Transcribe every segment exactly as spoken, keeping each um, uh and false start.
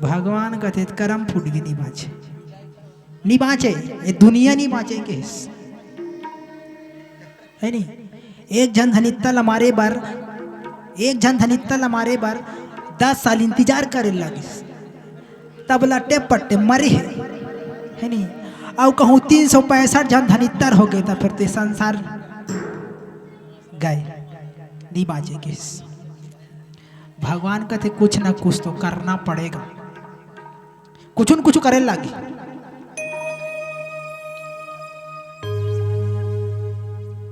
भगवान कथे, "करम फूट गे, नी बाँचे, नी बाँचे, ये दुनिया नी बाँचे" कहिस, हे नी? एक झन धनित्तर ल मारे बर, एक झन धनित्तर ल मारे बर दस साल इंतजार करे लागिस, तब लट्टे पट्टे मरे हे, हे नी? अउ कहूँ तीन सौ पैंसठ झन धनित्तर हो गे, त फेर ते संसार गए, नी बाँचे कहिस। भगवान कथे, "कुछ ना कुछ तो करना पड़ेगा।" कुछु न कुछु करे लागी।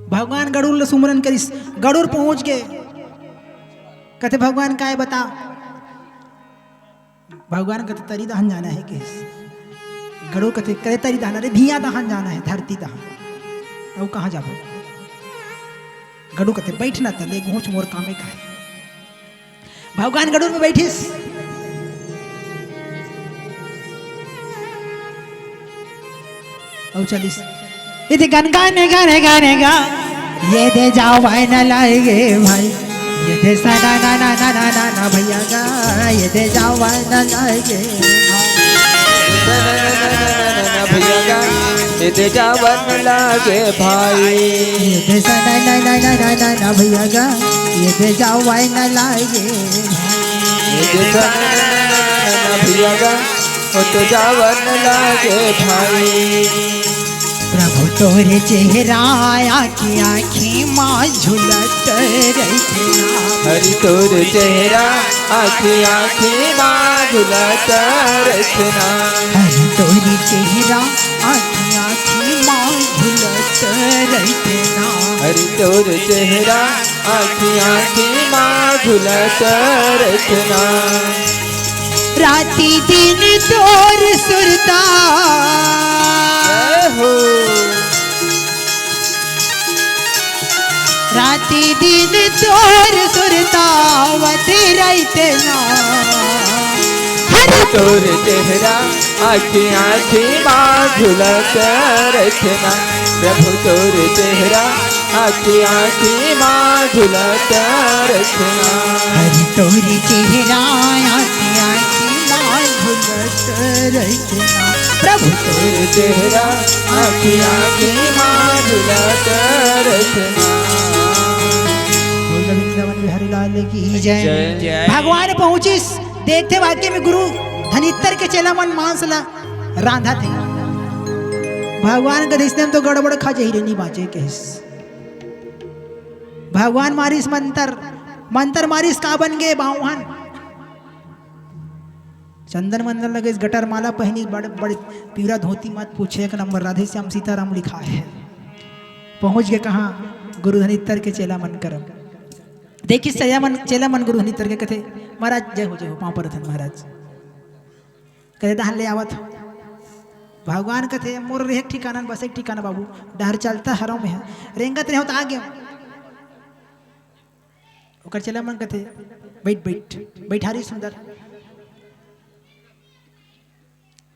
भगवान गरुड़ ल सुमरन करिस, गरुड़ पहुंच गे। कथे, "भगवान काय बता?" भगवान कथे, "तरी दहन जाना हे" कहिस। गरुड़ कथे, "करे तरी दहन, अरे भिया दहन जाना हे, धरती दहन।" अउ कहाँ जाबो? गरुड़ कथे, "बैठ ना तले, घोंच मोर कामे काय।" भगवान गरुड़ में बैठिस। अउ चलिस। इति गन गा ने गा ने गा ने गा। ये दे जावै न लागे भाई। ये दे सा ना ना ना ना ना ना ना भैया गा। ये दे जावै न लागे भाई। भैया गा। ये दे जावै न लागे भाई। ये दे सा ना ना ना ना ना ना ना भैया गा। ये दे जावै न लागे भाई। ये दे सा ना ना ना ना ना भैया गा। वो तो जावन लागे भाई। प्रभु तोरे चेहरा आँखी आँखी मा झुलत रहिथे ना। हरि तोरे चेहरा आँखी आँखी मा झुलत रहिथे ना। हरि तोरे चेहरा आँखी आँखी मा झुलत रहिथे ना। हरि तोरे चेहरा आँखी आँखी मा झुलत रहिथे ना। राती दिन तोर सुरता। जय हो। राती दिन तोर सुरता वती रहिते ना। हर तोर चेहरा आँखी आँखी मा झुलत रहिथे ना। प्रभु तोर चेहरा आँखी आँखी मा झुलत रहिथे ना। हर तोर चेहरा आँखी आँखी मा झुलत रहिथे ना। प्रभु तोर चेहरा आँखी आँखी मा झुलत रहिथे ना। बोल वृंदावन बिहारी लाल की जय। जय। भगवान पहुंचिस, देखथे वाकई में गुरु धनित्तर के चेला मन मांस ला रांधत हे। भगवान के दृष्टि में तो गड़बड़ खा जाही रे, नी बाँचे कहिस। भगवान मारिस मंतर, मंतर मारिस का बन गे बाहुन। चंदन मंदन लगे, गटर माला पहिनी, बड़ बड़ पीवरा धोती, मत पूछे, एक नंबर राधे श्याम सीताराम लिखा है। पहुंच गे कहाँ? गुरु धनित्तर के चेला मन करम। देखिस चेला मन, चेला मन गुरु धनित्तर के कथे, "महाराज जय हो, जय हो, पाँव परत हन महाराज।" कथे, "दहन ले आवत हो।" भगवान कथे, "मोर रेहे के ठिकाना, बसे के ठिकाना बाबू, डहर चलता हरव में, रेंगत रेहो त आ गेव।" ओकर चेला मन कथे, "बैठ, बैठ।" बैठारी सुंदर।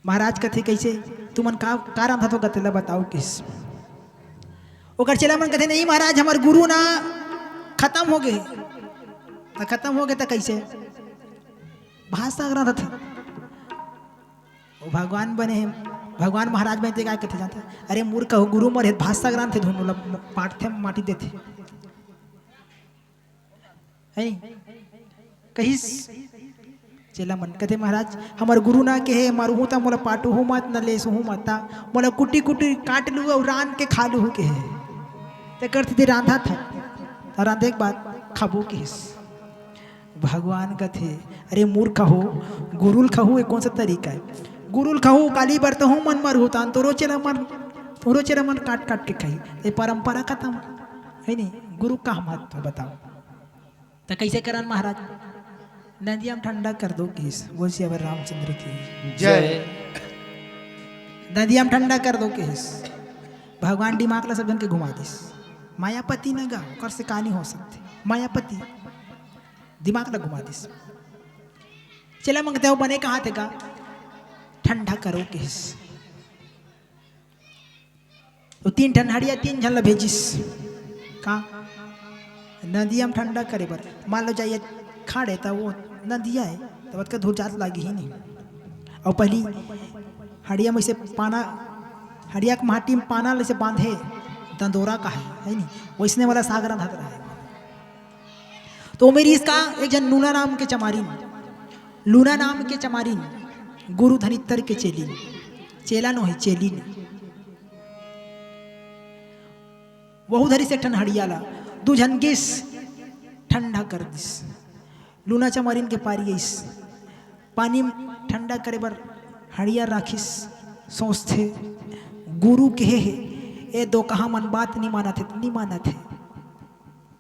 महाराज कथे, "कइसे? तुमन का, का रांधत हो गा, तेला बताओ" कहिस। ओकर चेला मन कथे, "नहीं महाराज, हमर गुरु ना खतम हो गे।" "त खतम हो गे त कइसे?" "भात साग रांधत हे।" ओ भगवान बने हे, भगवान महाराज बने ते का कथे जानत हे? "अरे मूर्ख हो, गुरु मरे भात साग रांधथे धुन, ओला पाटथे माटी देथे।" है नी? कहिस चेला मन कथे, "महाराज, हमर गुरु ना कहे, मरहूँ त मोला पाटहू मत, न लेसहू मत, त मोला कुटी कुटी काट लू अउ रांध के खा लू" कहे। तेकर सेती रांधत हे, त रांधे के बाद खाबो कहिस। भगवान कथे, "अरे मूर्ख हो, गुरुल खहू, ये कौन सा तरीका है? गुरुल खहू, काली बरतहू मन मरहू, तान तोरो चेला मन, तोरो चेला मन काट काट के खाही, ये परंपरा खतम है नी, गुरु का महत्व बताओ?" त कइसे करन महाराज? "नदिया म ठंडा कर दो" कहिस। बोल सियावर रामचंद्र की जय। "नदिया म ठंडा कर दो" कहिस। भगवान दिमाग ला सब झन के घुमा दिस। मायापति न गा, ओकर से का नहीं हो सकते। मायापति दिमाग ला घुमा दिस। चेला मन कथे, "बने कहा थे का? ठंडा करो" कहिस। तो तीन ठन हड़िया, तीन झन ला भेजिस। का नदिया म ठंडा करे बर, मान लो जाइए खाड़े, त वो नदिया हे, त ओतका धूर जात लागी ही नहीं। अउ पहली हड़िया में से पाना, हड़िया के माटी में पाना ले से बांधे दंदोरा का है, है नहीं? वैसने वाला साग रंधत रहे। तो मेरी इसका एक जन नूना नाम के चमारिन, लूना नाम के चमारिन, गुरु धनित्तर के चेलिन, चेला नो है, चेलिन। वहू धरिस एक ठन हड़िया ला, दू झन गिस ठंडा कर दिस। लूना चमारिन के पारी आइस, पानी म ठंडा करे बर हड़िया राखिस, सोचथे, गुरु केहे हे, ए दो कहा मन बात नी मानत हे, नी मानत हे।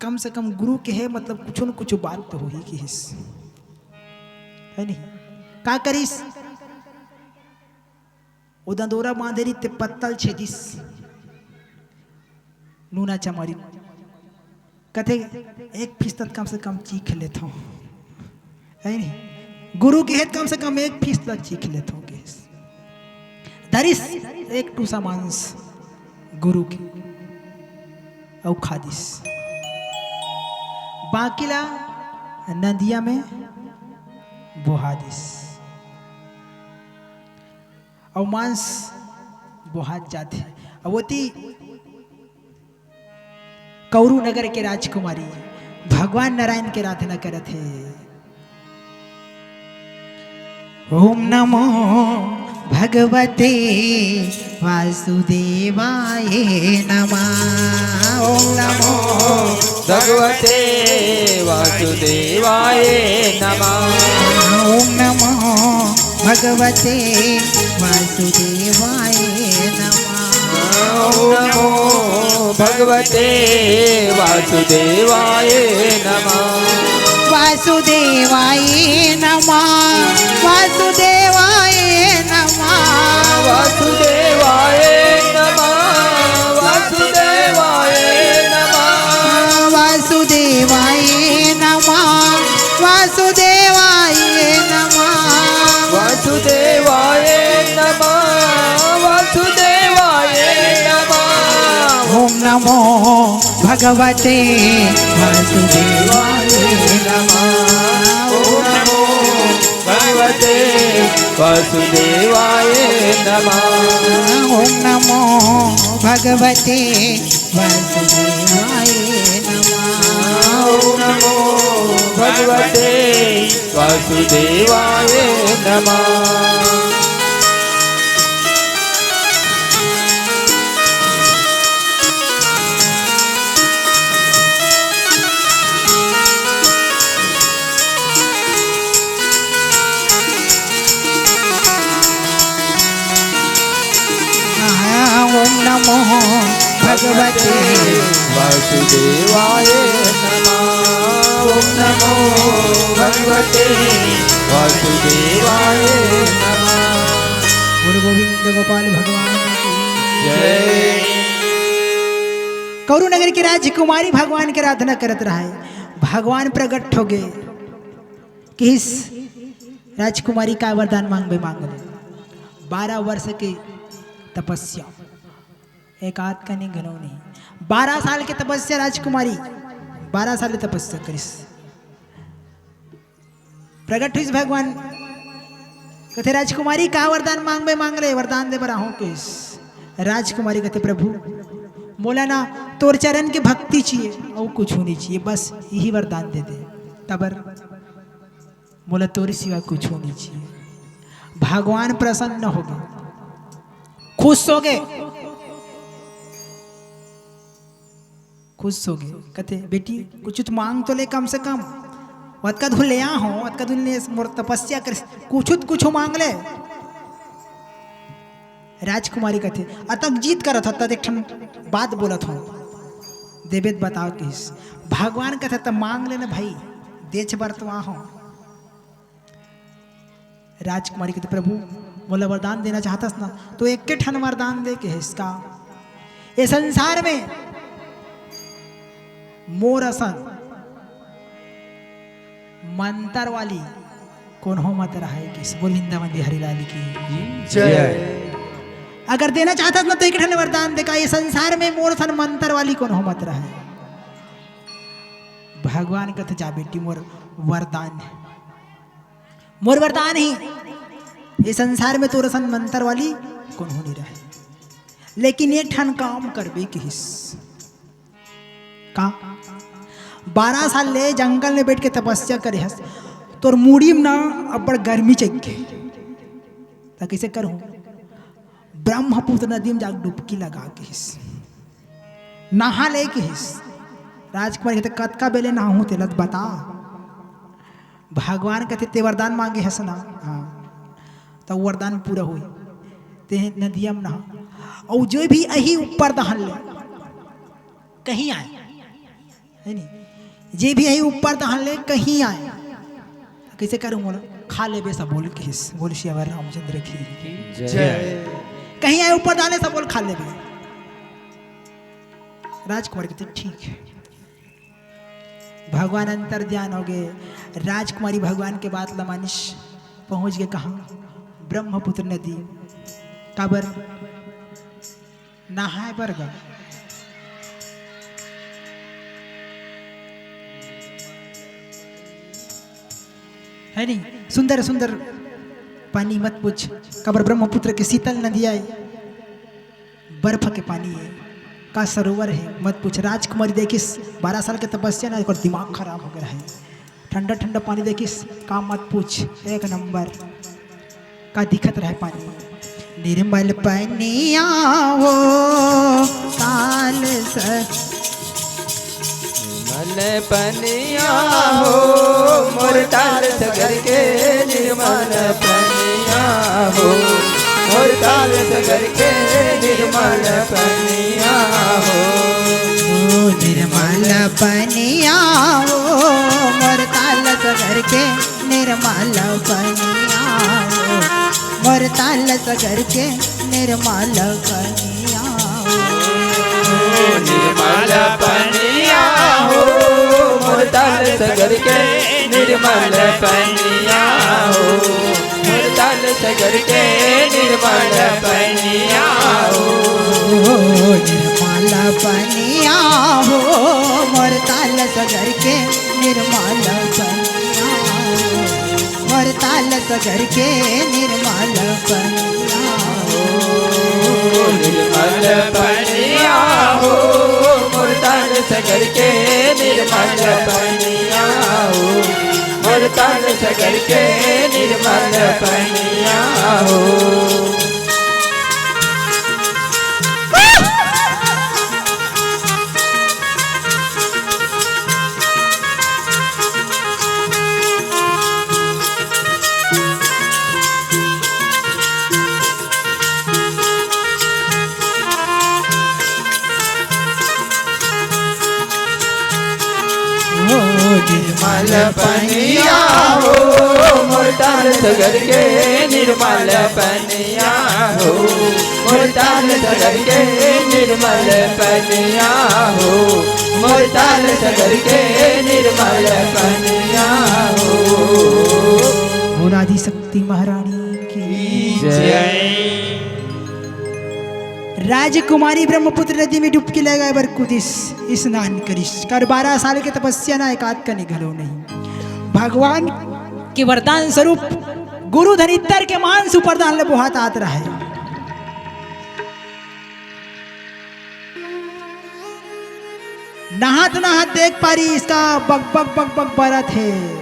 कम से कम गुरु केहे मतलब कुछु न कुछु बात तो होही किहिस, है नहीं? का करिस? ओ दंदोरा बांधे रहिस ते पत्तल छेदिस। नूना चमारिन कथे, "एक फीस त कम से कम चीख लेथव।" है नहीं? गुरु केहे त कम से कम एक फीस त चीख लेथव कहिस। धरिस एक टूसा मांस गुरु के अउ खा दिस। बाकी ला नदिया में बोहा दिस। अउ मांस बोहात जाथे। अउ ओती कौरू नगर के राजकुमारी भगवान नारायण के आराधना करत हे। ओम नमो भगवते वासुदेवाय नमः। ओम नमो भगवते वासुदेवाय नमः। ओम नमो भगवते वासुदेवाय नमः। ओम नमो भगवते वासुदेवाय नमः। वासुदेवाय नमः। वासुदेवाय नमः। वासुदेवाय नमः। वासुदेवाय नमः। वासुदेवाय नमः। वासुदेवाय नमः। वासुदेवाय नमः। वासुदेवाय नमः। ओम नमो भगवते वासुदेवाय नमः। ओम नमो भगवते वासुदेवाय नमः। ओम नमो भगवते वासुदेवाय नमः। ओम नमो भगवते वासुदेवाय नमः। ओम नमो भगवते वासुदेवाय नमः। ओम नमो भगवते वासुदेवाय नमः। गुरु गोविंद गोपाल भगवान की जय। कौरू नगर के राजकुमारी भगवान के आराधना करत रहे, भगवान प्रकट हो गए। किस राजकुमारी का वरदान मांगबे मांग ले। बारह वर्ष के तपस्या, एक आध का नहीं, घनो नहीं, बारह साल के तपस्या राजकुमारी, बारह साल के तपस्या करिस। प्रकट हुई भगवान, कथे, "राजकुमारी, का वरदान मांगबे मांग ले, वरदान दे बर आहूं।" किस राजकुमारी कथे, "प्रभु, मोला ना तोर चरण के भक्ति चाहिए, अउ कुछ नहीं चाहिए, बस यही वरदान दे दे।" तबर मोला तोरे सिवा कुछु नहीं चाहिए। भगवान प्रसन्न हो गए, खुश हो गए, खुश हो गए। कथे, "बेटी, कुछ तो मांग तो ले कम से कम। ओतका धुन ले आ हो, ओतका धुन ले मोर तपस्या कर, कुछ तो कुछ मांग ले।" राजकुमारी कथे, "अतक जिद करत हो, त एक ठन बात बोलत हो, देबे त बताओ।" किस भगवान कथे, "त मांग लेना भाई, देच बर तो आ हो।" राजकुमारी कथे, "प्रभु, मोला वरदान देना चाहतस ना, तो एक ठन वरदान दे के हे इसका। ये संसार में मोर असन मंतर वाली कोनो मत रहे।" किस बोल वृंदावन बिहारी लाल की जय। अगर देना चाहतस ना, तो एक ठन वरदान दे का, ये संसार में मोर असन मंतर वाली कोनो मत रहे। भगवान कथे, "जा बेटी, मोर वरदान हे, मोर वरदान हे, ये संसार में तोर असन मंतर वाली कोनो नइ रहे, लेकिन एक ठन काम करबे," किहिस। का? "बारह साल ले जंगल में बैठ के तपस्या करे हस, तोर मुड़ी में ना अब्बड़ गर्मी चघ गे, त कइसे करहूं?" "ब्रह्मपुत्र नदी में जाके डुबकी लगा," किहिस, "नहा ले," किहिस। राजकुमारी कथे, "कतका बेले नहाहूं, तेला त बता।" भगवान कथे, "ते वरदान मांगे हस ना, हां, त वरदान पूरा होही, ते नदिया में नहा, अउ जो भी आही ऊपर दहन ले, कहीं आए, हे नी? जे भी आही ऊपर दहन ले, कहीं आए, कइसे करहूं?" "बोला, खा लेबे सबो ल," किहिस। बोल सियावर रामचंद्र की जय। "कहीं आए ऊपर दहन ले, सबो ल खा लेबे।" राजकुमारी कथे, "ठीक हे।" भगवान अंतर्ध्यान हो गे। राजकुमारी भगवान के बात ल मानिस, पहुंच गे कहां? ब्रह्मपुत्र नदी। काबर? नहाए बर गा, हे नी? सुंदर सुंदर पानी मत पूछ, काबर ब्रह्मपुत्र के शीतल नदी आए, बर्फ के पानी हे, का सरोवर हे, मत पूछ। राजकुमारी देखिस, बारह साल के तपस्या ना, ओकर दिमाग खराब हो गे रहे। ठंडा ठंडा पानी देखिस, का मत पूछ, एक नंबर। का दिखत रहे पानी, निर्मल पनिया हो, ताल स- निर्मल पनिया हो, मोर ताल सगर के। निर्मल पनिया हो, मोर ताल सगर के। निर्मल पनिया हो, ओ निर्मल पनिया हो, मोर ताल सगर के। निर्मल पनिया हो, मोर ताल सगर के। निर्मल पनिया हो, निर्मल पनिया हो, मोर ताल सगर के। निर्मल पनिया हो, मोर ताल सगर के। निर्मल पनिया हो, निर्मल पनिया हो, मोर ताल सगर के। निर्मल पनिया हो, मोर ताल सगर के। निर्मल पनिया हो, निर्मल पनिया हो, मोर ताल सगर के। निर्मल पनिया हो, मोर ताल सगर के। निर्मल पनिया हो। ओ निर्मल पनिया हो, मोर ताल सगर के। निर्मल पनिया हो, मोर ताल सगर के। निर्मल पनिया हो, मोर ताल सगर के। निर्मल पनिया हो। बोल आदिशक्ति महारानी की जय। राजकुमारी ब्रह्मपुत्र नदी में डुबकी लगाए बर कूदिस, स्नान करिस। काबर बारह साल के तपस्या ना, एक आध कनी घलो नहीं। भगवान के वरदान स्वरूप गुरु धनित्तर के मांस ऊपर दान ले बोहात आत रहे। नहात नहात देख पारिस का बक बक बक बक बरत हे।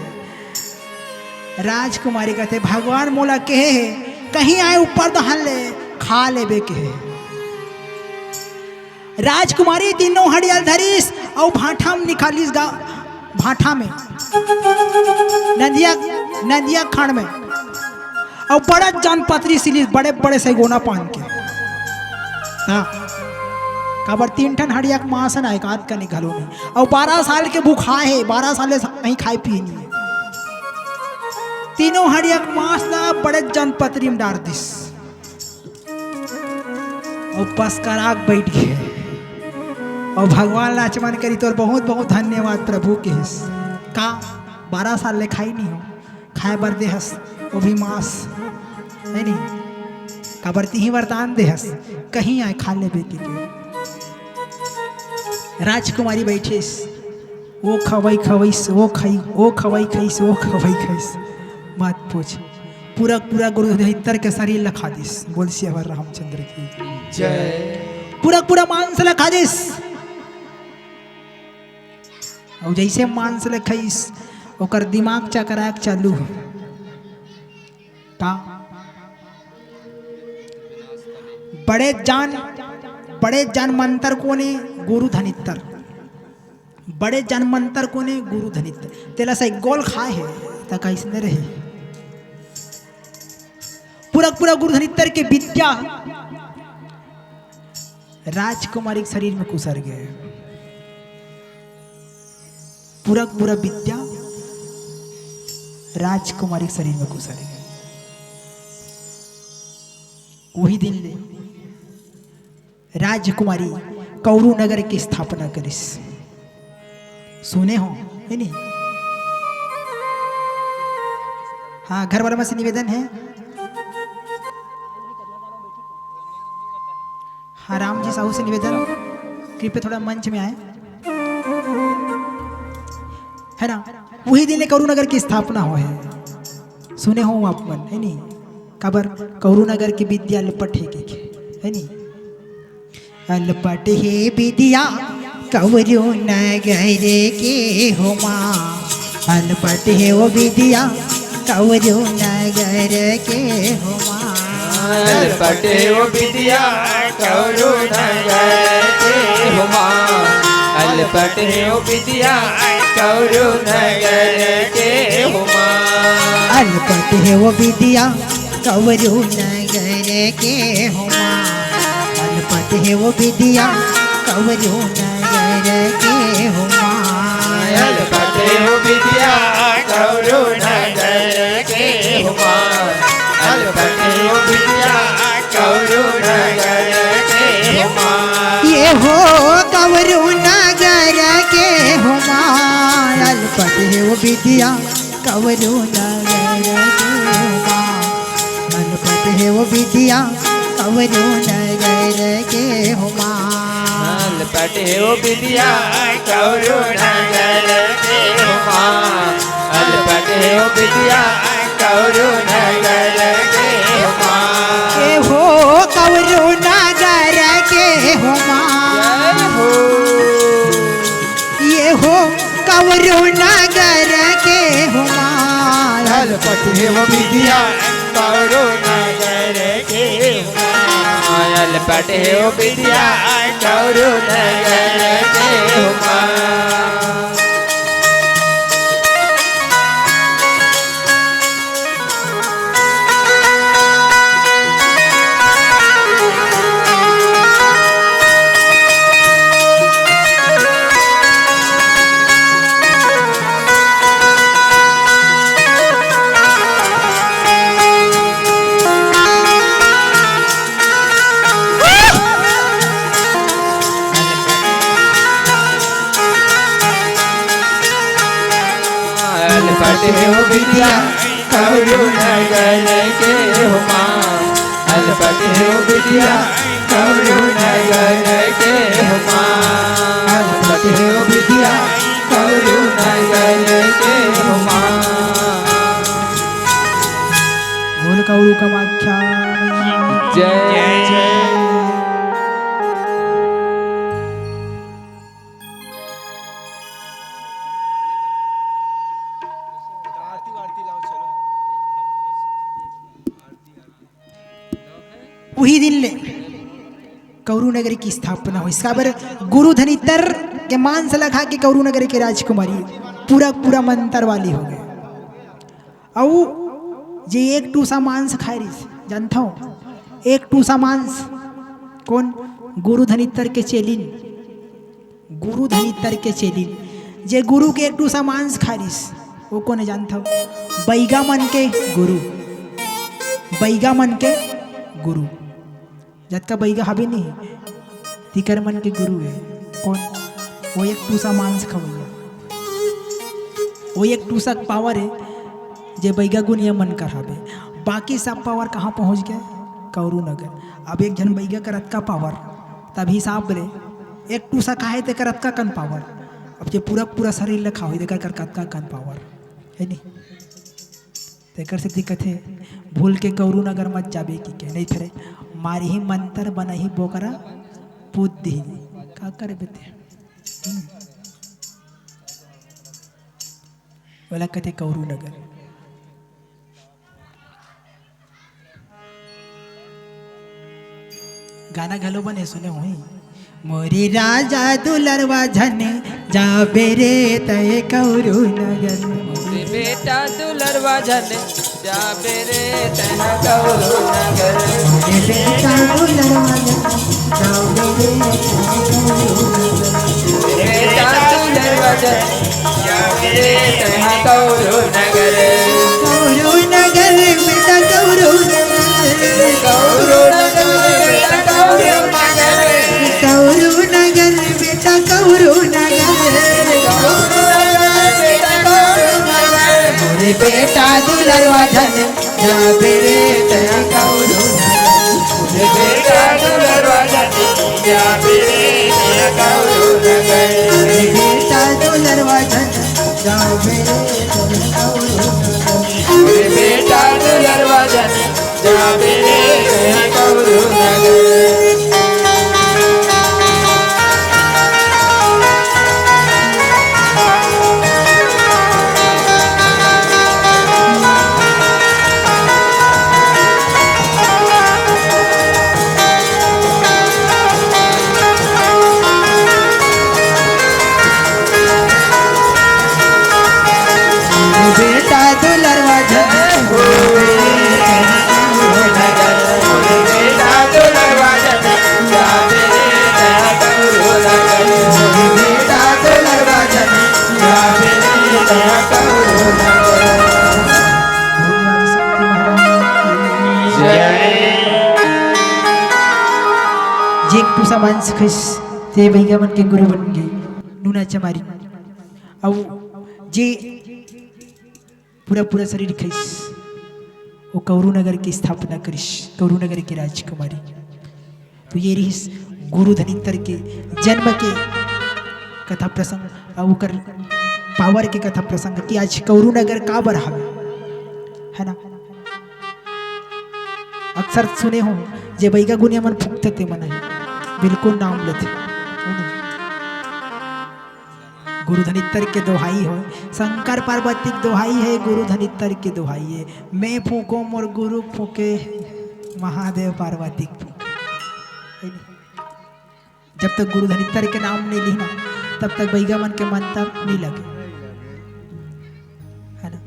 राजकुमारी कथे, "भगवान मोला केहे हे, कहीं आए ऊपर दहन ले, खा लेबे," केहे। राजकुमारी तीनों हड़िया ल धरिस अउ भांठा में निकालिस गा, भांठा में, नदिया, नदिया खाड़ में। अउ बड़े जान पतरी सिलिस, बड़े बड़े सैगोना पान के। हाँ, काबर तीन ठन हड़िया के मांस ना, एक आध कनी घलो नहीं। अउ बारह साल के भूखा हे, बारह साल ले कहीं खाए पिए नहीं हे। तीनों हड़िया के मांस ला बड़े जान पतरी में डार दिस। अउ पसकराक बैठ गे। अउ भगवान ला अचमन करी, "तोर बहुत बहुत धन्यवाद प्रभु," केहेस। का बारह साल ले खाई नहीं हो, खाए बर देहस, वो भी मांस, है नहीं? काबर तिही वरदान देहस, कहीं आए खा ले बेटी के। राजकुमारी बैठिस, ओ खवई खवईस, ओ खई, ओ खवई खईस, ओ खवई खईस। मत पूछ। पूरा पूरा गुरु धनित्तर के शरीर ल खा दिस। बोल सियावर रामचंद्र की जय। पूरा पूरा मांस ल खा दिस। अउ जइसे मांस ल खईस, ओकर दिमाग चकराए के चालू हो। का? बड़े जान, बड़े जान मंतर कोन ए? गुरु धनित्तर। बड़े जान मंतर कोन ए? गुरु धनित्तर। तेला सही गोल खाए हे, त कइसने रही? पूरा पूरा गुरु धनित्तर के विद्या राजकुमारी के शरीर में कुसर गे। पूरा पूरा विद्या राजकुमारी के शरीर में कुसर गे। वही दिन ले राजकुमारी कौरु नगर के स्थापना करिस। सुने हो, हे नहीं? हाँ, घर वाला मन से निवेदन हे। हाँ, राम जी साहू से निवेदन, कृपया थोड़ा मंच में आए, है ना? वही दिन ले कौरु नगर के स्थापना होय हे। सुने हो आप मन, हे नहीं? काबर? कौरु नगर के विद्या अलपट हे के, हे नहीं? अलपट हे विद्या कौरु नगर के हो माँ, अलपट हे वो विद्या कौरु नगर के हो माँ। अलपट हे वो विद्या कौरु नगर के हो माँ, अलपट हे वो विद्या कौरु नगर के हो माँ। अलपट हे वो विद्या कौरु नगर के हो माँ, अलपट हे वो विद्या कौरु नगर के हो माँ। अलपट हे वो विद्या कौरु नगर के हो माँ, अलपट हे वो विद्या कौरु नगर के हो माँ। ये हो कौरु नगर के हो माँ, अलपट हे वो विद्या कौरु नगर के हो माँ, अलपट हे वो विद्या कौरु नगर के हो माँ। अलपट हे वो विद्या कौरु नगर के हो माँ, अलपट हे वो विद्या कौरु नगर के हो माँ। ये हो कौरु नगर के हो माँ। जय हो। ये हो कौरु नगर के हो माँ, अलपट हे वो विद्या कौरु नगर के हो माँ, अलपट हे वो विद्या कौरु नगर के हो माँ। अलपट हे वो विद्या कौरु नगर के हो माँ, अलपट हे वो विद्या कौरु नगर के हो माँ, अलपट हे वो विद्या कौरु नगर के हो माँ। बोल कौरु कामाख्या जय। जय। उही दिन ले कौरु नगरी के स्थापना होइस। काबर? गुरु धनित्तर के मांस ला खा के कौरु नगरी के राजकुमारी पूरा पूरा मंतर वाली हो गे। अउ जे एक टूसा मांस खाए रिस, जानथव? एक टूसा मांस कोन? गुरु धनित्तर के चेलिन, गुरु धनित्तर के चेलिन, जे गुरु के एक टूसा मांस खाए रिस, वो कोन हे जानथव? बइगा मन के गुरु, बइगा मन के गुरु। जतका बइगा हाबे नहीं, तिकर मन के गुरु हे कोन? वो एक टूसा मांस खवइया, वो एक टूसा पावर हे, जे बइगा गुनिया मन कर हाबे। बाकी सब पावर कहाँ पहुँच गे? कौरु नगर। अब एक झन बइगा कर अतका पावर, तब हिसाब ले, एक टूसा खाए तेकर अतका कन पावर। अब जे पूरा पूरा शरीर ल खाही, तेकर कर कतका कन पावर हे नी? तेकर सेती कथे, भूल के कौरू नगर मत जाबे कि के, नहीं थरे मारही मंतर बनही बोकरा पूत दिही। का करबे ते? हम्म। ओला कथे कौरू नगर। गाना घलो बने सुने होही। मोरे राजा दुलरवा झन जाबे रे तय कौरू नगर। मोरे बेटा दुलरवा झन जाबे रे तय कौरू नगर। मोरे बेटा दुलरवा झन जाबे रे तय कौरू नगर। मोरे बेटा दुलरवा झन जाबे रे तय कौरू नगर। कौरू नगर बेटा कौरू नगर। कौरू नगर बेटा कौरू नगर। कौरू नगर बेटा कौरू नगर। कौरू नगर बेटा कौरू नगर। मोरे बेटा दुलरवा झन जाबे रे तय कौरू नगर। मोरे बेटा दुलरवा झन जाबे रे तय कौरू नगर। मोरे बेटा दुलरवा झन जाबे रे तय कौरू नगर। मोरे बेटा दुलरवा झन जाबे रे तय कौरू नगर। बेटा दुलरवा झन। बेटा दुलरवा झन। जय। जे एक पूसा मांस खइस, ते भैया मन के गुरु बन गे, नूना चमारी। अउ जे पूरा पूरा शरीर खइस, वो कौरू नगर के स्थापना करिस, कौरू नगर के राजकुमारी। तो ये रहिस गुरु धनित्तर के जन्म के कथा प्रसंग अउ ओकर पावर के कथा प्रसंग कि आज कौरू नगर काबर हवे, है ना? अक्सर सुने हो जे बइगा गुनिया मन फूकथे ते मन हे, बिल्कुल नाम लेथे। गुरु धनित्तर के दोहाई हो, शंकर पार्वती के दोहाई हे, गुरु धनित्तर के दोहाई हे। मैं फूको मोर गुरु फूके, महादेव पार्वती के फूके। जब तक गुरु धनित्तर के नाम नहीं ली ना, तब तक बइगा मन के मंतर नहीं लगे, है ना?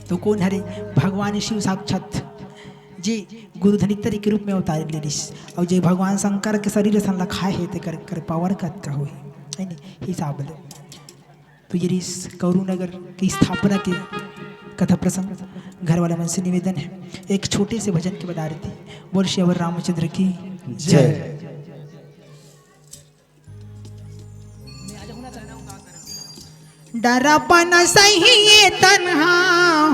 तो कौन हरे? भगवान शिव साक्षात जी गुरु धनित्तर के रूप में अवतार ले रिस। और जे भगवान शंकर के शरीर असन ला खाए हे, तेकर, कर पावर कतका होही, है नी? हिसाब ले। तो ये रिस कौरू नगर की स्थापना के कथा प्रसंग। घर वाले मन से निवेदन है, एक छोटे से भजन के बता रही थी। बोल सियावर रामचंद्र की जय। जय। डरपन सही ये तन्हा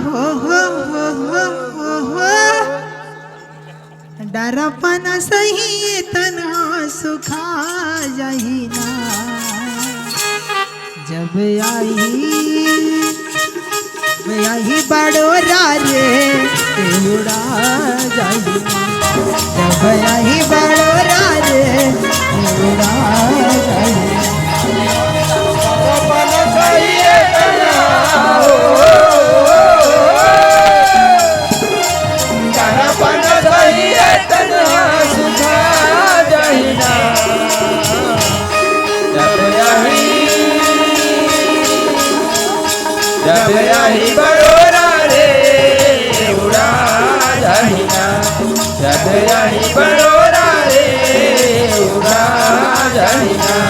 हो, हो, हो, हो, हो, हो। डरपन सही ये तन्हा सुखा जाही ना। जब आही, जब आही बड़ोरा रे, उड़ा जाही ना। जब आही बड़ोरा रे, उड़ा जाही ना। जब आही बड़ोरा रे, उड़ा जाही ना। जब आही बड़ोरा रे, उड़ा जाही ना।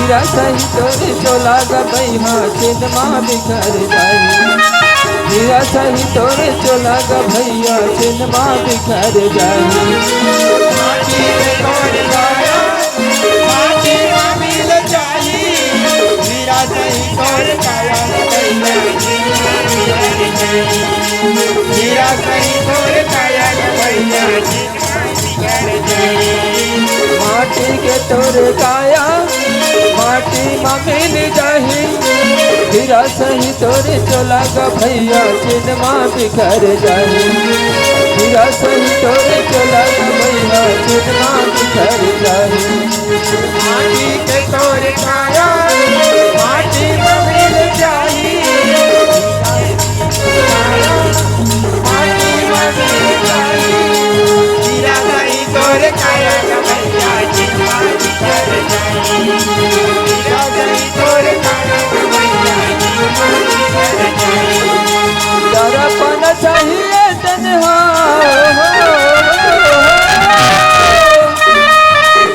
हीरा सही तोर चोला गा भैया, छिन मा बिखर जाही। हीरा सही तोर चोला गा भैया, छिन मा बिखर जाही। माटी में तोर काया, माटी मा मिल जाही। हीरा सही तोर काया भैया, छिन मा बिखर जाही। हीरा सही तोर काया भैया, माटी के तोर काया, माटी मा मिल जाही। हीरा सही तोर चोला गा भैया, छिन मा बिखर जाही। हीरा सही तोर चोला गा भैया, छिन मा बिखर जाही। माटी के तोर काया, माटी मा मिल जाही। माटी मा मिल जाही। हीरा सही तोर काया गा भैया, छिन मा बिखर जाही। हीरा सही तोर काया गा भैया, छिन मा बिखर जाही। दरपन सही ए तन्हा,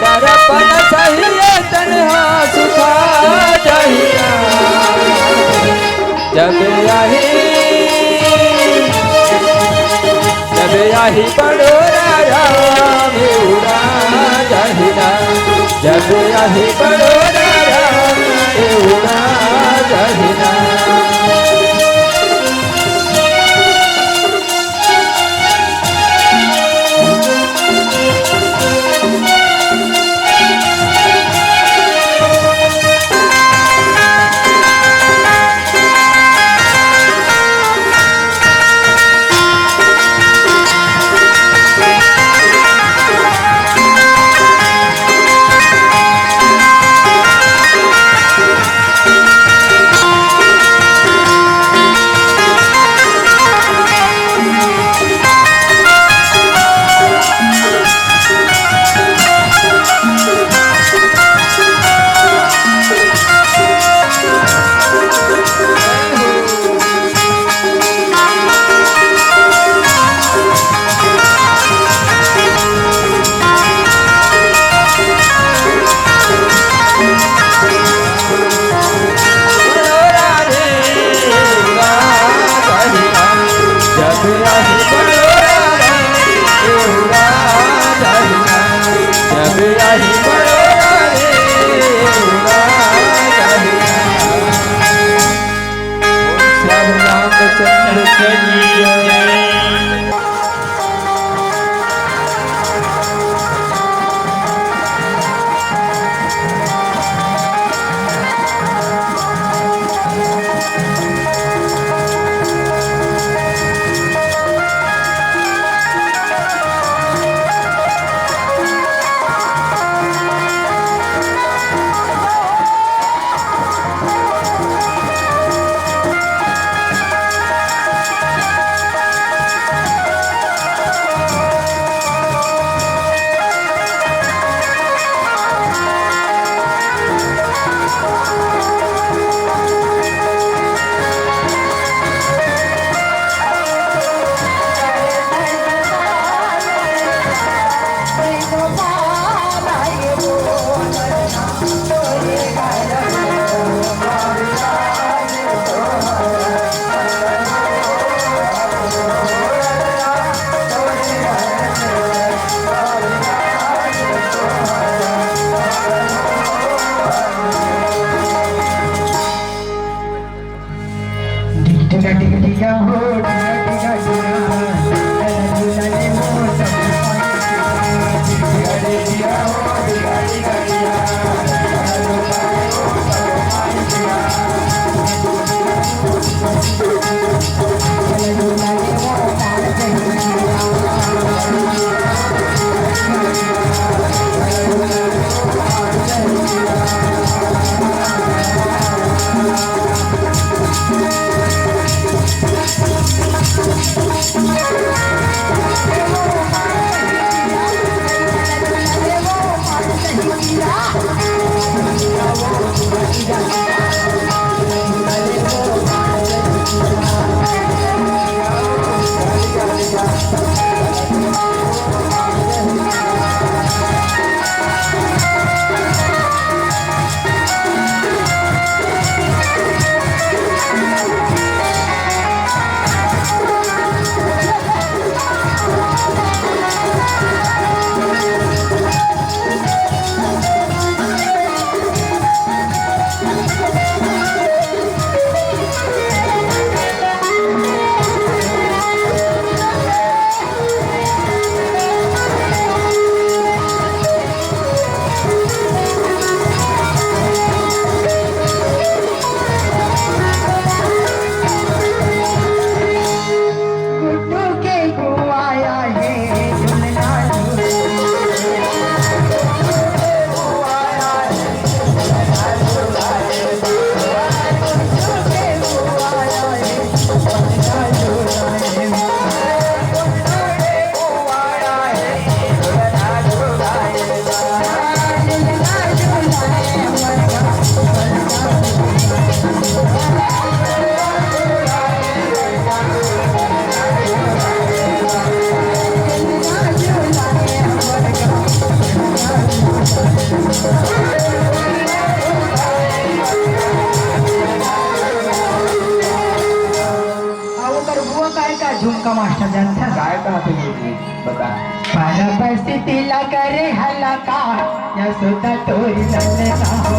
दरपन सही ए तन्हा सुखा जाही ना। जब आही, जब आही बड़ोरा राम उड़ा जाही ना। जब आही बड़ोरा राम उड़ा जाही ना। वो काय का झुमका मास्टर जानता? काय का हाथे में बता। पारा बस्ती तिला करे हला का, यशोदा तोरी ललना हो।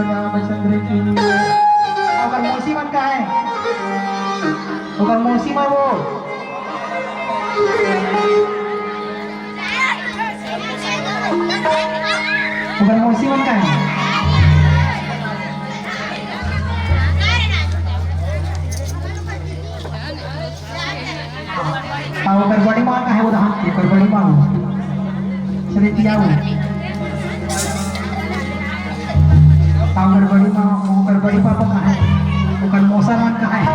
रामचंद्र की। ओकर मौसी मन कहाँ हे? ओकर मौसी मन वो। ओकर मौसी मन कहाँ हे? आ, ओकर बड़ी माँ कहाँ हे? ओदे हाथ के, ओकर बड़ी माँ। चले पिया वो। आ, ओकर बड़ी माँ, ओकर बड़ी पापा कहाँ हे? ओकर मौसा राम कहाँ हे?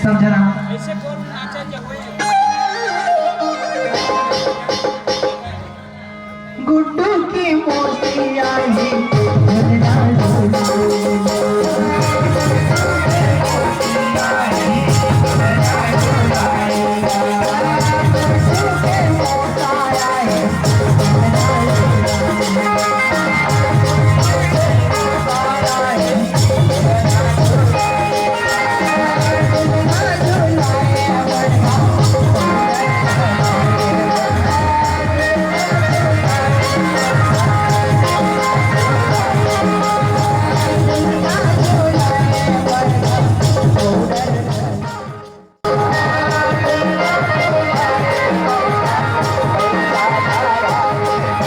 सब जना। गुड्डू के मौसी आए, झरना झूले।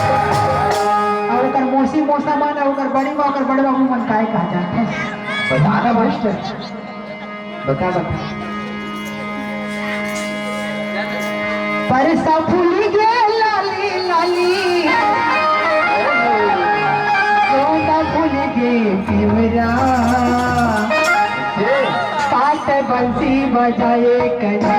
अउ ओकर मौसी मौसा मन, अउ ओकर बड़ी माँ, ओकर बड़े बाबू मन काय कहा जात हे? बता ना मास्टर, बता, बता। परसा फूल गे लाली लाली, गोंदा फूल गे पिवरा, पाट बंसी बजाए कनी।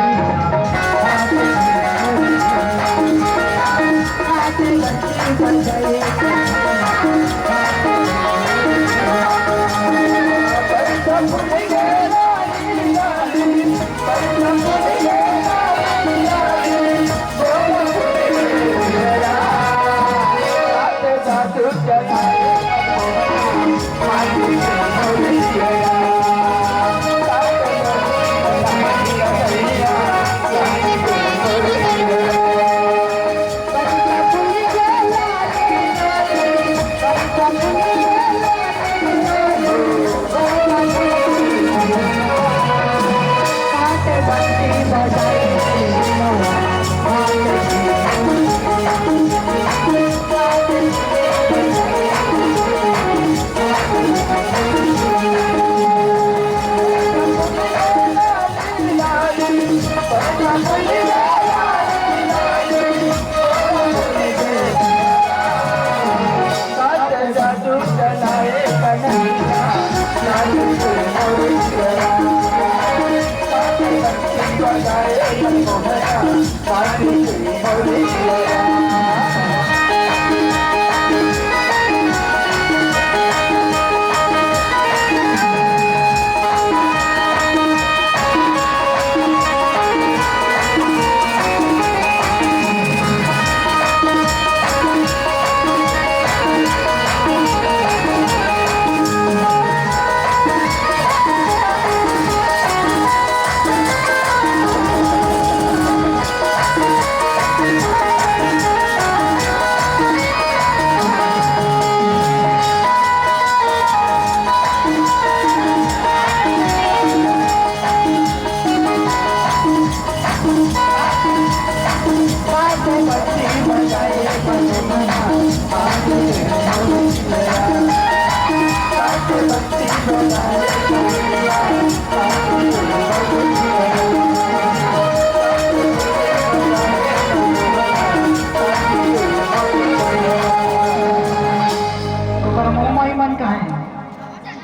ओकर मम्मी मन कहाँ हे?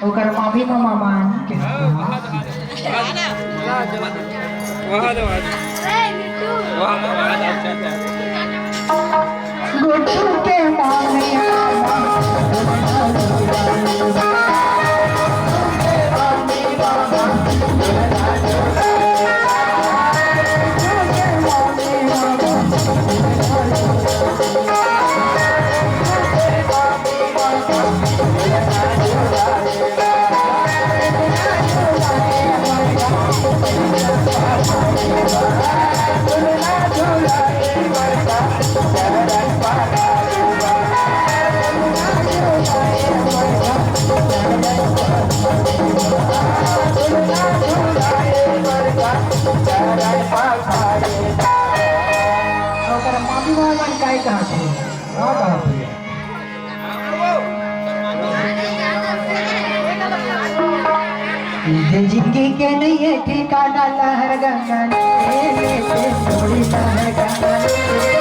ओकर मामी ममा मन के। वहाँ दो, वहाँ दो। वहाँ दो, वहाँ दो। अच्छा, अच्छा। गुड्डू के मामी ममा। ओकर मामी मन काय कहत हे? का कहत हे? जिंदगी के नइये ठिकाना, लहर गंगा ले ले, थोड़ी लहर गंगा ले ले।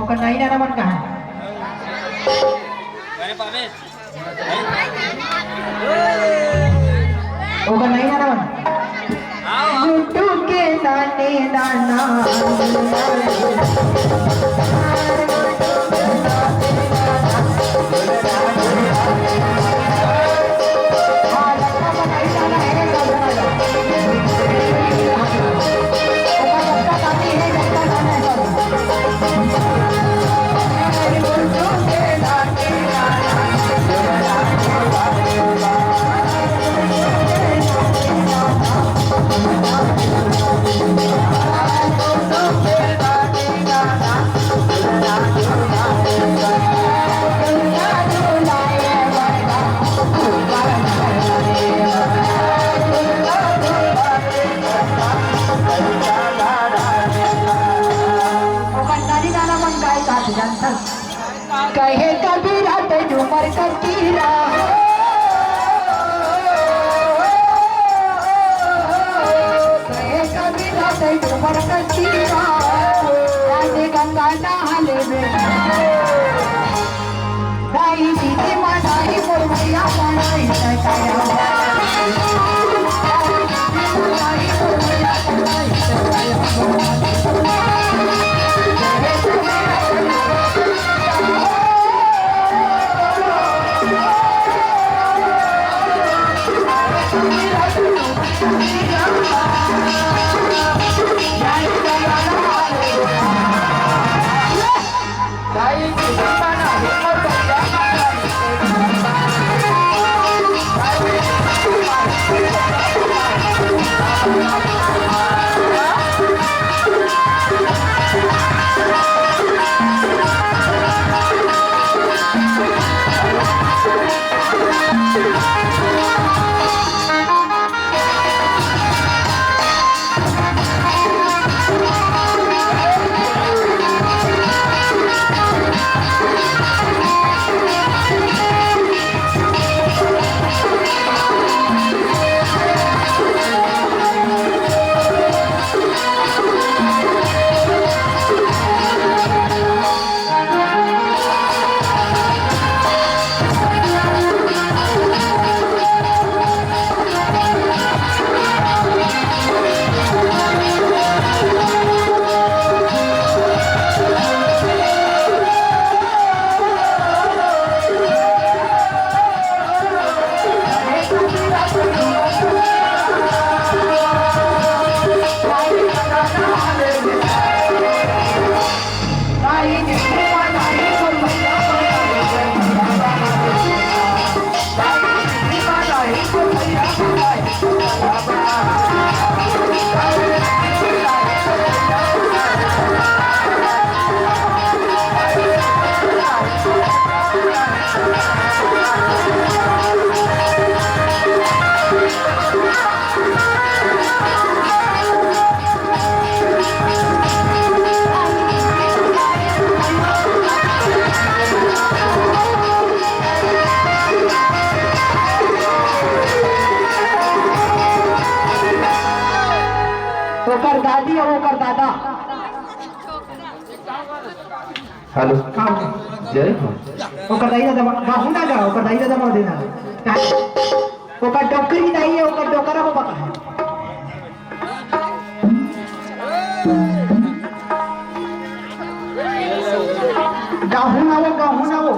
ओकर नाई नाना मन कहाँ हे? ओकर नाई नाना मन। गुड्डू के नाने नाना। ओकर नानी नाना मन गाय का जानथस। कहे कबीरा तैं झूमर कतीरा, कहे कबीरा तैं झूमर कतीरा, आज गंगा नहा लेबे। दाई दीदी मनाई मोर भैया मनाई सताया। ओकर दादी अउ ओकर दादा। हेलो। हाँ। जय हो। ओकर दाई ददा मा-, गहूं ना गा, ओकर दाई ददा मा देना। ओकर डोकरी दाई हे, ओकर डोकरा बाबा कहां हे? गहूं ना वो, गहूं ना वो।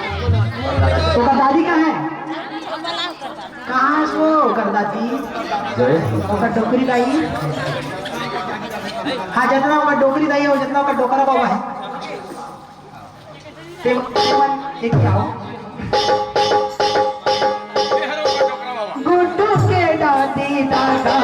ओकर दादी कहां हे? कहां हे वो ओकर दादी? जय हो। ओकर डोकरी दाई? हाँ, जतना ओकर डोकरी दाई हे, जतना ओकर डोकरा बाबा हे। ते, ते मन एक क्या हो? गुड्डू के दादी दादा।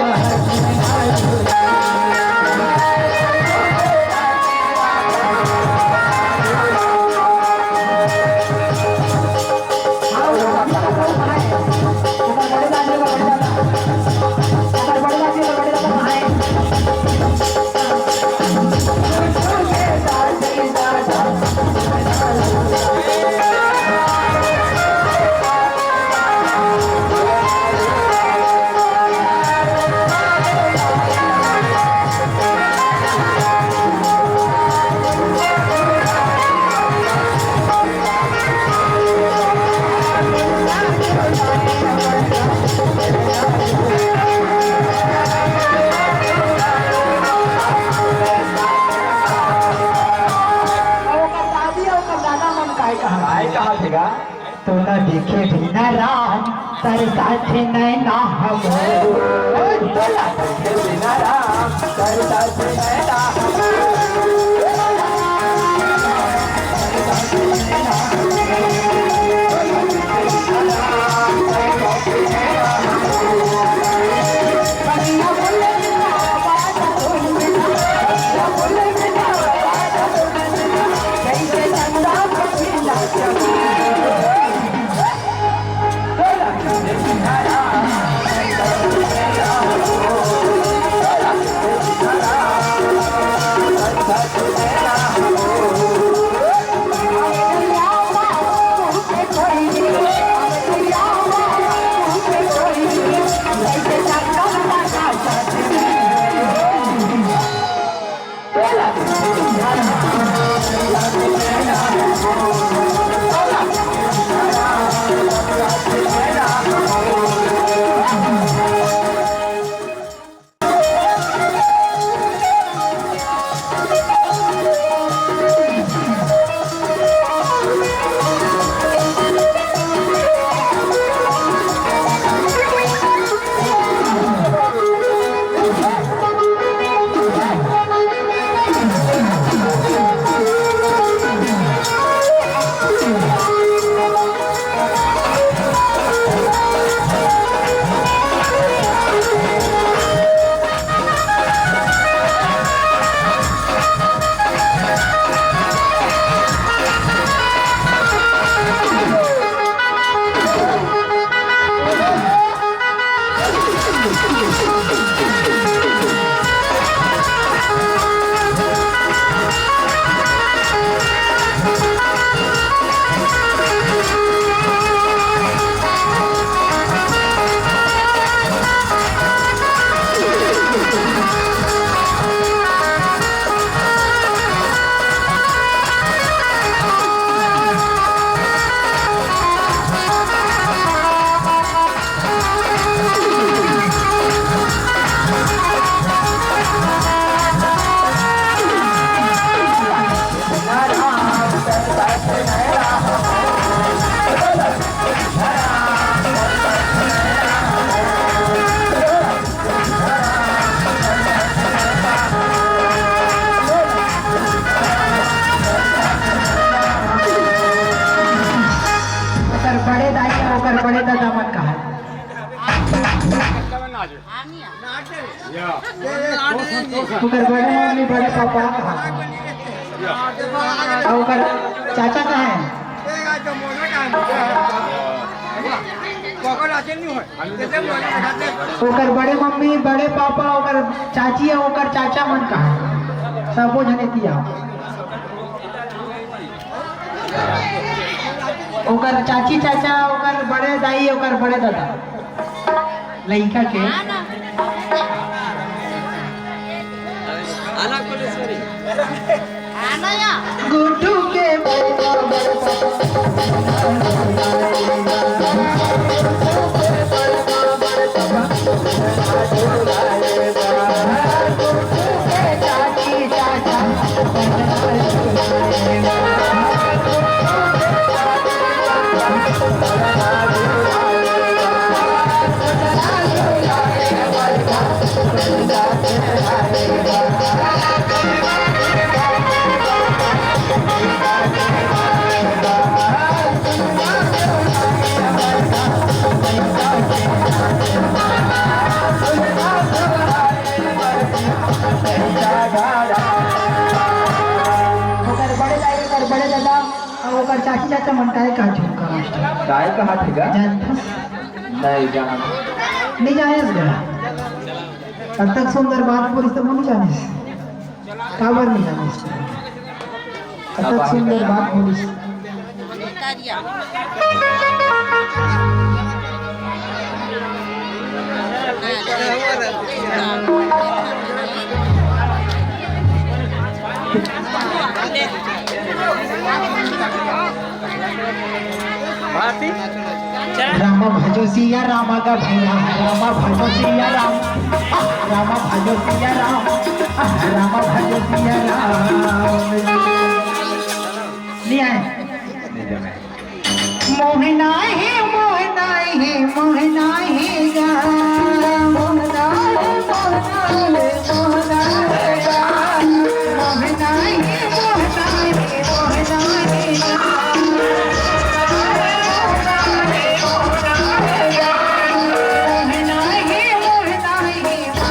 ओकर दादी अउ ओकर दादा मन काय कहत हे? काय कहत हे गा? तोला देखे बिना राम, तोर साथे नैना हमर। तोला देखे बिना राम, तोर साथे नैना हमर। ओकर बड़े दाई अउ ओकर बड़े ददा मन कहां हे? ओकर बड़े मम्मी, बड़े पापा कहां हे? अउ ओकर चाचा कहां हे? ओकर बड़े मम्मी, बड़े पापा, ओकर चाची अउ ओकर चाचा मन कहां हे? सबो झन एती आओ। ओकर चाची चाचा, ओकर बड़े दाई, ओकर बड़े दादा, लइका के। आना कोटेश्वरी। आना या। गुड्डू के ओकर बड़े दाई, ओकर बड़े दादा अउ ओकर चाची चाचा मन काय कहा झुमका मास्टर? काय कहा थे गा? जानथस? नहीं जाना। नहीं जाने गा? अतक सुंदर बात बोलिस त नहीं जानिस। काबर नहीं जानिस? अतक सुंदर बात बोलिस। रामा भजो सिया रामा गा भैया, रामा भजो सिया राम, रामा भजो सिया राम, रामा भजो सिया राम। नहीं आए। मोहना हे, मोहना हे, मोहना हे गा। मोहना हे, मोहना हे, मोहना हे गा। मोहना हे, मोहना हे, मोहना हे गा। मोहना हे, मोहना हे, मोहना हे गा।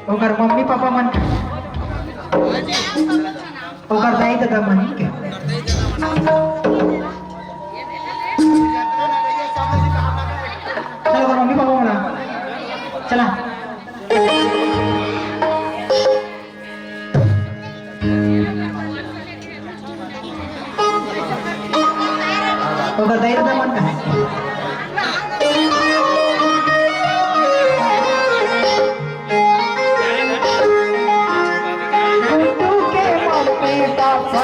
ओकर मम्मी पापा मन, ओकर दाई ददा मन के। चलो, ओकर मम्मी पापा मन, चला। ओकर दाई ददा मन कहाँ हे? गुड्डू के मम्मी पापा।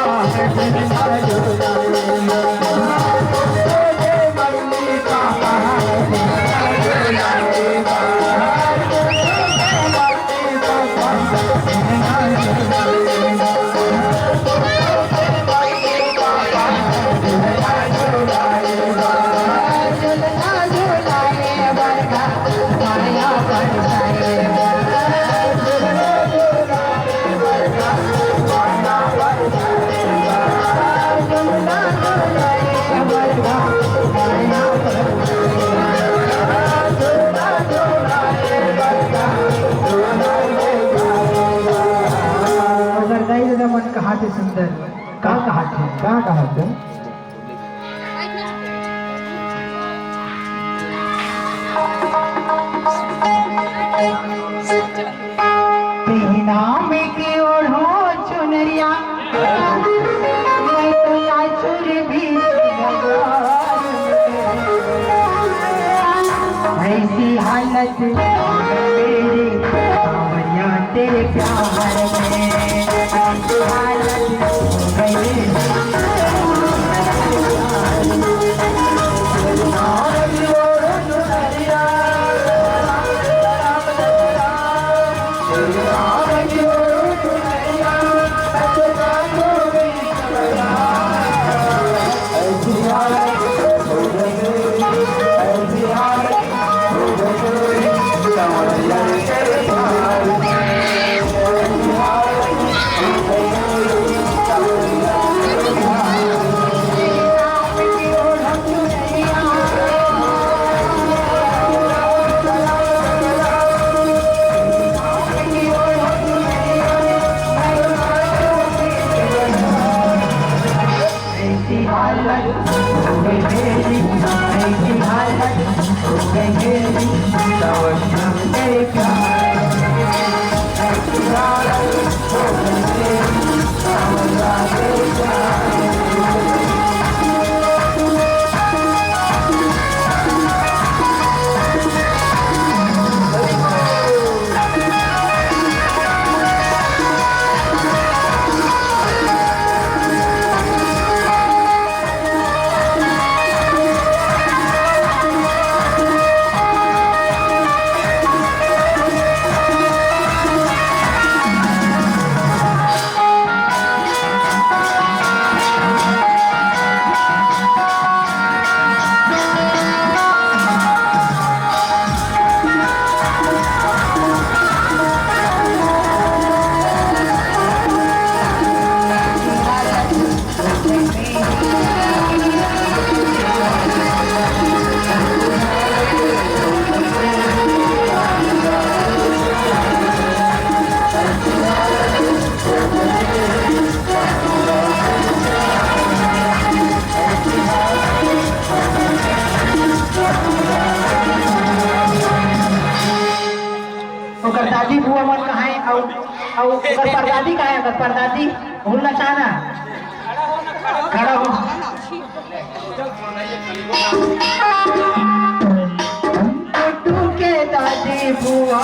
अगर दाई ददा मन कहा थे सुंदर, का कहा थे? का कहा थे? पहनाम के ओढ़ो चुनरिया, मैं तो नाचुर भी ऐसी हालत तेरे, सावरिया तेरे प्यार में, ऐसी हालत दादी बुआ मन कहाँ हे? अउ, अउ ओकर परदादी कहाँ हे? ओकर परदादी भूलना चाहना। खड़ा हो। गुड्डू के दादी बुआ।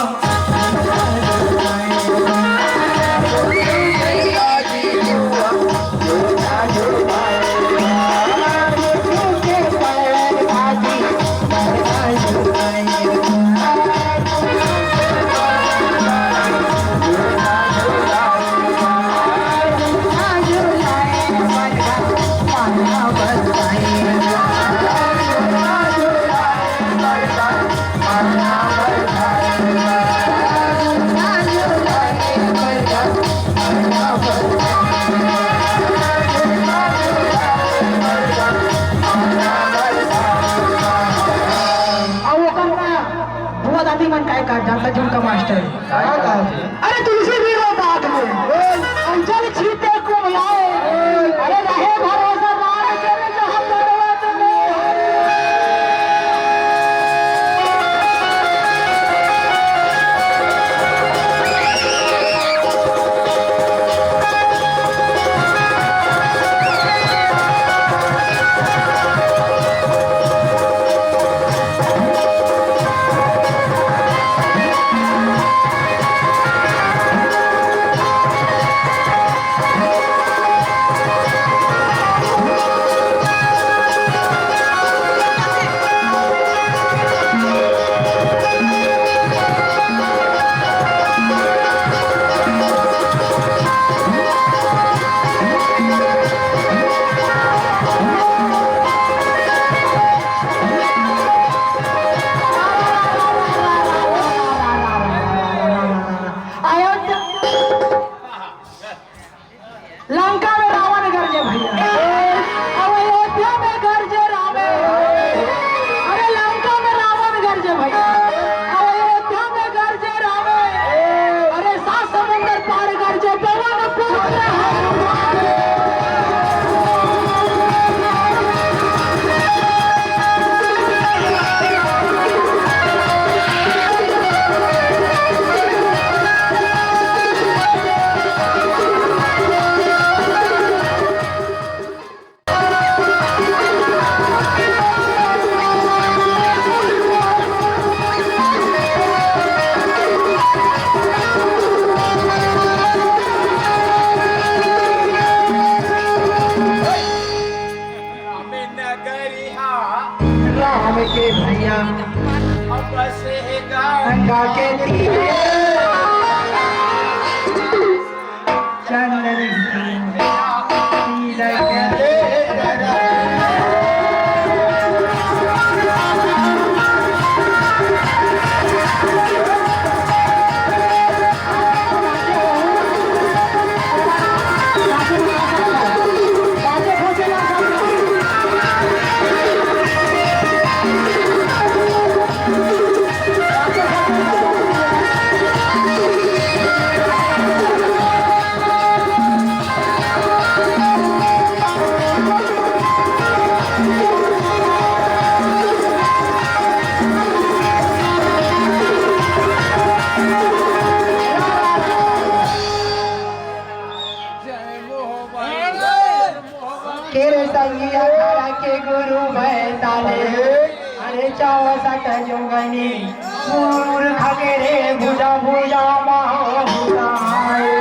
अउ ओकर ना, बुआ दादी मन काय का जानता झुमका मास्टर। अरे तुलसी भी वो बात में। अउ जल छीते कुम्हलाए। अरे रहे भरोसा राम के रे जहाँ पर्वत में। लंका में रावण गरजे भैया, अउ अयोध्या में गरजे रामे। अरे लंका में रावण गरजे भैया, अउ अयोध्या में गरजे रामे। अरे सात समुंदर पार गरजे पवन पुत्र हनुमान। राम के भैया गंगा के तीरे। चंदन सिंह तिलक। के रे संगी अखाड़ा के गुरु बैताले, अरे चौसठ जोगनी मूर्ख के रे भुजा भुजा महाभुजाए।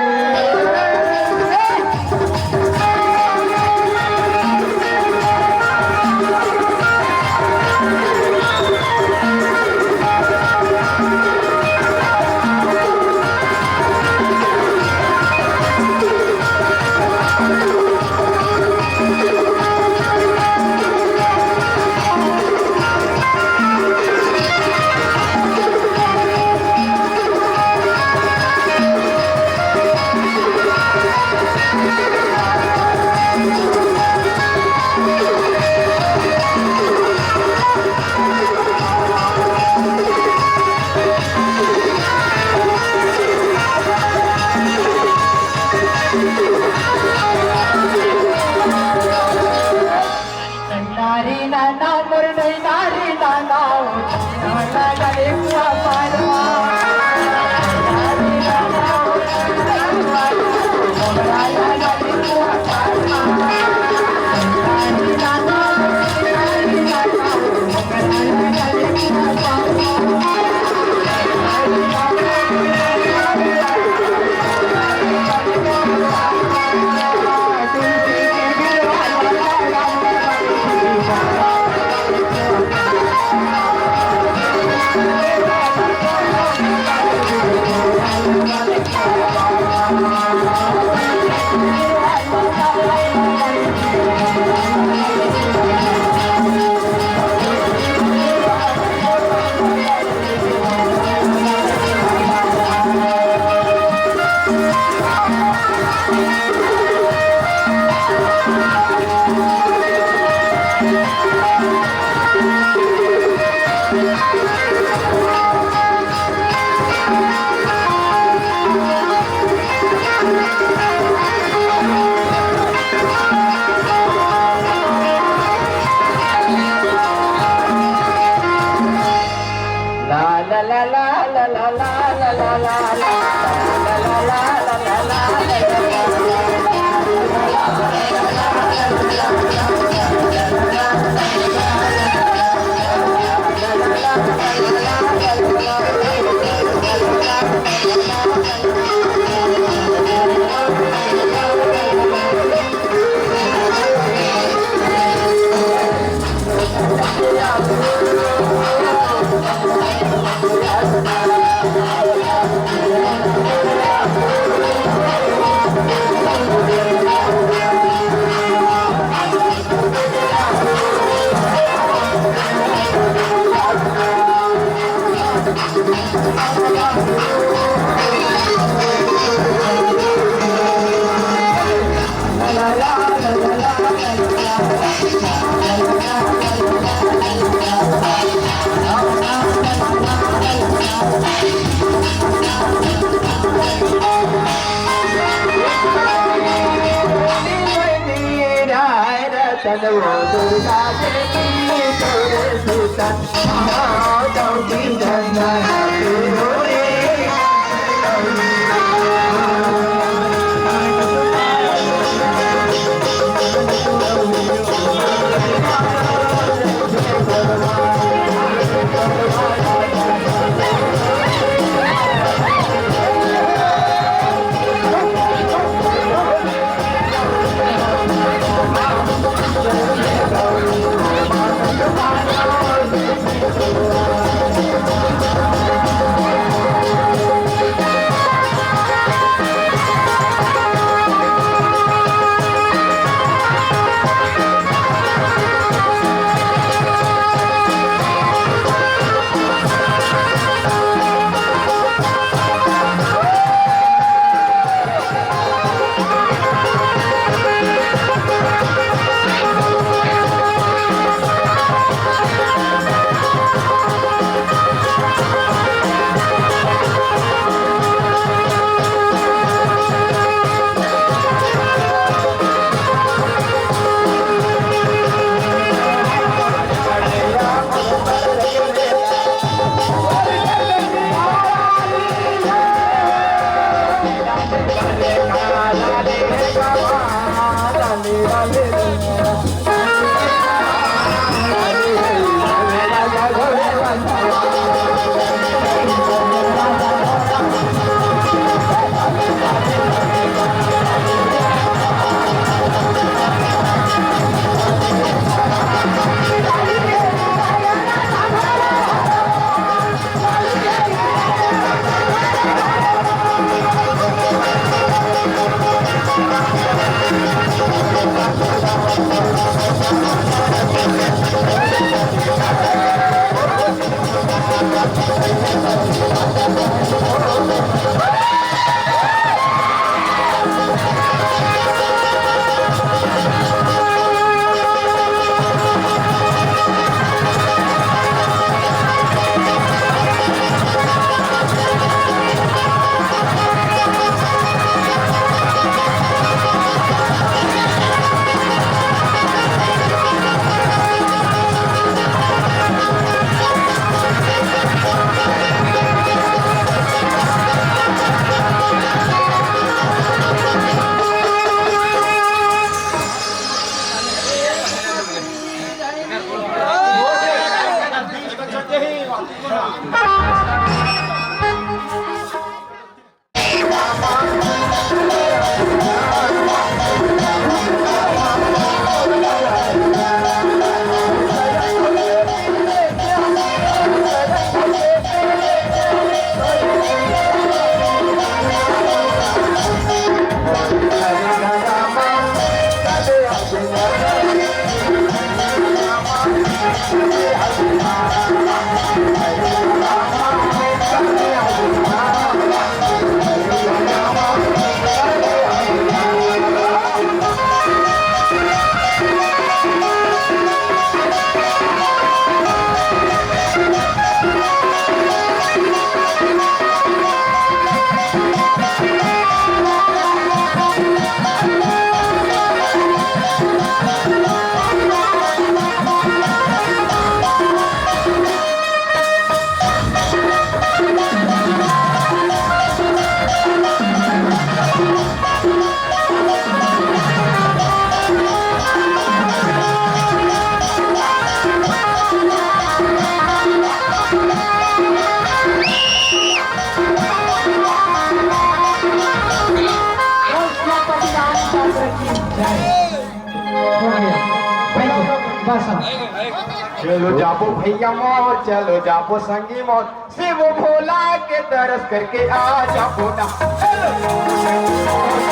चलो जाबो भैया मोर, चलो जाबो संगी मोर, शिव भोला के दरस करके आ जाबो ना। चलो,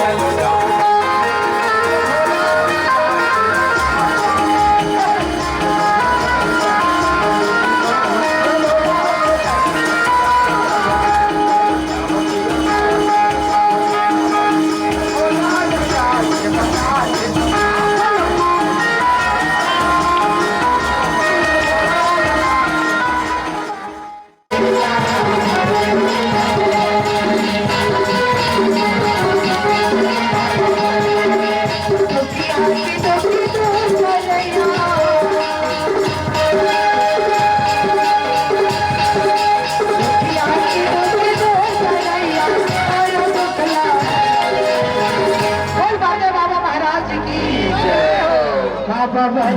चलो जाबो। बोल बाबा, बाबा महाराज की। बाबा बन